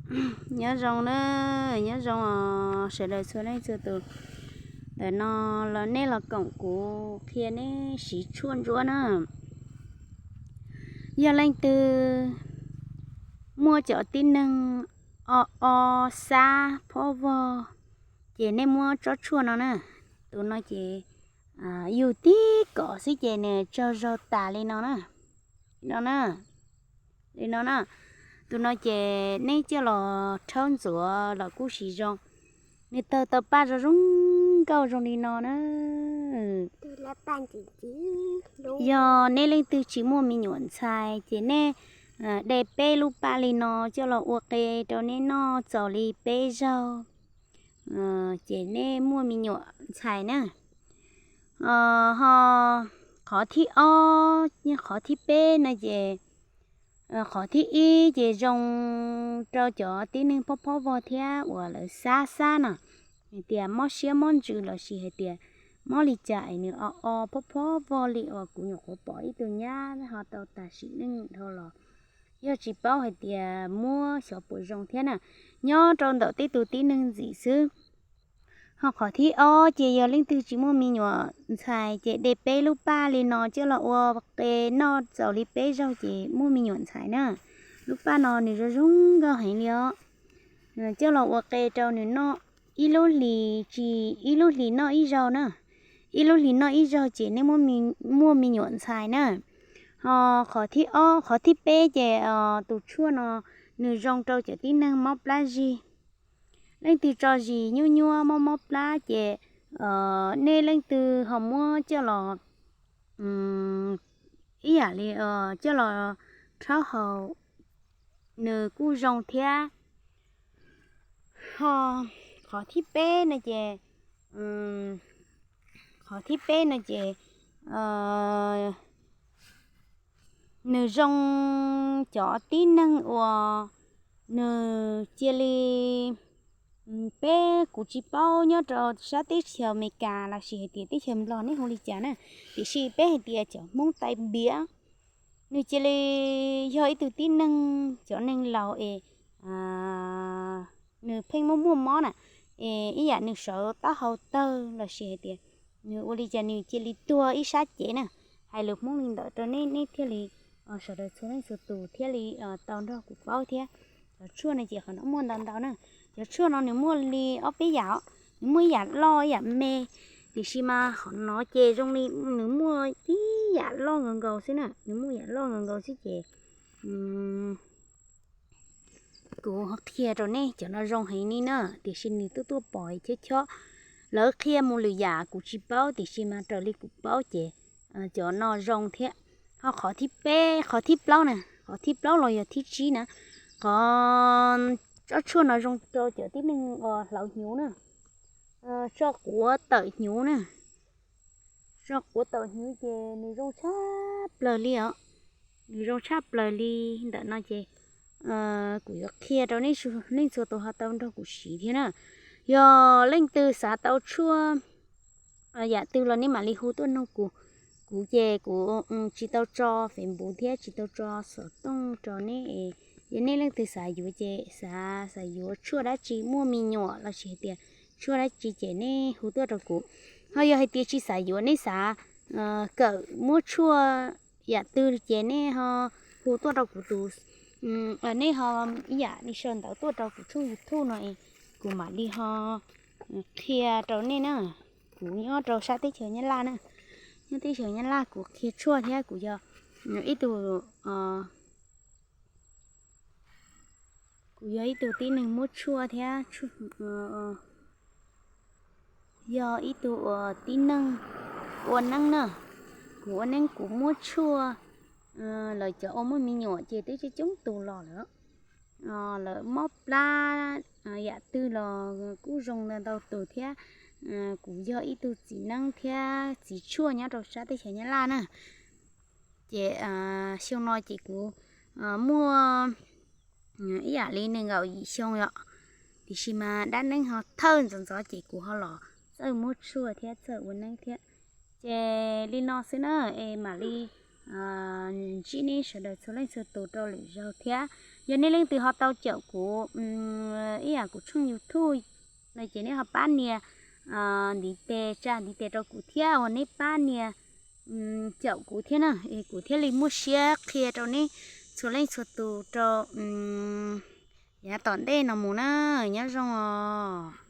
Nyob zoo na, nyob zoo os sawv daws txhua leej txhua tus. Ntawm no los nej los koom kuv qhia neb siv tshuaj ntsuab na. Yog leej twg muaj cov tib neeg o o, xab, phob vog, ces nej muab tsob tshuaj no na. Tus no ces yus tib kom xwb ces nws tsaug zog tas li no na. No na, li no na. Tus no ces neb coj los rhaub ntxuav los kuj siv zoo. Nws tawg tau paj zoo zoo nkauj zoo li no na. Yog nej leej twg tsis muaj me nyuam ntxhais ces nej de peb lub paj li no coj los ua qe rau neb noj txaus li peb zaug, ces nej muaj me nyuam ntxhais na. Ho qhov thib ob, qhov thib peb no ces, qhov thib ib ces zoo rau cov tib neeg phob phob vog thiab uas lawv xab xab no, hais tias mob siab mob ntsws lossis hais tias mob li cas es nws o o phob phob vog li uas kuv nyuam qhuav pom ib tug nyab ho tau tag sim neej dhau los, yog tsis paub hais tias muab xyov puas zoo thiab na, nyob rau ntawm tej tus tib neeg ntxim xwb. Ho qhov thib ob ces yog leej twg tsis muaj me nyuam ntxhais ces de peb lub paj li no coj los ua qe noj txaus li peb zaug ces muaj me nyuam ntxhais na. Lub paj no nws zoo zoo nkauj heev li os. Coj los ua qe rau nws noj ib lub hlis, tsis ib lub hlis noj ib zaug na. Ib lub hlis noj ib zaug ces nej muaj me nyuam ntxhais na. Ho qhov thib ob, qhov thib peb ces tus tshuaj no nws zoo rau cov tib neeg mob plab zig. Leej twg tso zis nyuaj nyuaj mob mob plab ces nej leej twg ho muab coj los, ib yam li coj los rhaub haus, nws kuj zoo thiab. Ho qhov thib peb no ces, qhov thib peb no ces nws zoo cov tib neeg uas nws cia li, peb kuv tsis paub nyob rau sab teb chaws Amelikas lossis hais tias teb chaws Nplog nej hu li cas na, tiam sis peb hais tias cov Hmoob tais npiav, nws cia li yog ib tug tib neeg, cov neeg laus es nws pheej muaj muaj mob na, es ib yam nws sawv taub hau tawg lossis hais tias nws ua li cas nws cia li tuag ib sab cev na. Hais lus Hmoob li ntawd rau nej, nej thiaj li, sawv daws txhua leej txhua tus thiaj li tau nrog kuv paub thiab. Cov tshuaj no ces qhov no muaj ntau ntau na. Cov tshuaj no nws muaj li ob peb yam, nws muaj ib yam loj ib yam me, tiam sis mas qhov no ces zoo li nws muaj ib yam loj nkaus nkaus xwb na, nws muaj yam loj nkaus nkaus xwb ces kuv qhia rau nej cov no zoo heev li na, tiam sis nws tuaj tuaj pom chob chob, lawv qhia mus lwm yam kuv tsis paub, tiam sis mas raws li kuv paub ces cov no zoo thiab. Ho qhov thib peb, qhov thib plaub na, qhov thib plaub los yog thib tsib na, qhov tsob tshuaj no zoo rau cov tib neeg hlauv hnyuv na, tso quav tawm hnyuv na. Tso quav tawm hnyuv ces nws zoo tshaj plaws li os, nws zoo tshaj plaws li. Ntawm no ces kuv yuav qhia rau nej, nej txhua tus ho tau nrog kuv siv thiab na. Yog leej twg xav tau tshuaj yam twg los nej mam li hu tuaj nug kuv. Kuv ces kuv tsis tau tso Facebook thiab tsis tau tso xov tooj rau nej. Yog nej leej twg xav yuav ces xav, xav yuav tshuaj dab tsi, muaj me nyuam lossis hais tias tshuaj dab tsi ces nej hu tuaj rau kuv. Ho yog hais tias tsis xav yuav, nej xav kawm muab tshuaj yam twg ces nej ho hu tuaj rau kuv tus, nej ho ib yam li sau ntawv tuaj rau kuv tshooj YouTube no es kuv mam li ho qhia rau nej na. Kuv nyob rau sab teb chaws Nyab Laj na, nyob teb chaws Nyab Laj kuv qhia tshuaj thiab kuv yog ib tug, kuv yog ib tug tib neeg muab tshuaj thiab, yog ib tug uas tib neeg ua neeb na. Kuv ua neeb kuv muab tshuaj, lawv cov uas muaj me nyuam ces twb coob coob tus los lawm. Lawv mob plab yam twg los kuj zoo ntau tus thiab. Kuv yog ib tug txiv neeb thiab txiv tshuaj nyob rau sab teb chaws Nyab Laj na. Ces xyoo no ces kuv muaj ib yam li nees nkaum yim xyoo yom, tiam sis mas dab neeb ho thawj ntxov ntxov ces kuv ho los txawj muab tshuaj thiab txawj ua neeb thiab. Ces li no xwb na, es mam li ntsib nej sawv daws txhua leej txhua tus rau lwm zaug thiab. Yog nej leej twg ho tau caum kuv ib yam kuv tshooj YouTube no ces nej ho pab nias ntiv tes, tsa ntiv tes rau kuv thiab, uas nej pab nias caum kuv thiab na, kuv thiaj li muaj siab qhia rau nej txhua leej txhua tus rau yav tom ntej no mus na. Nyob zoo os.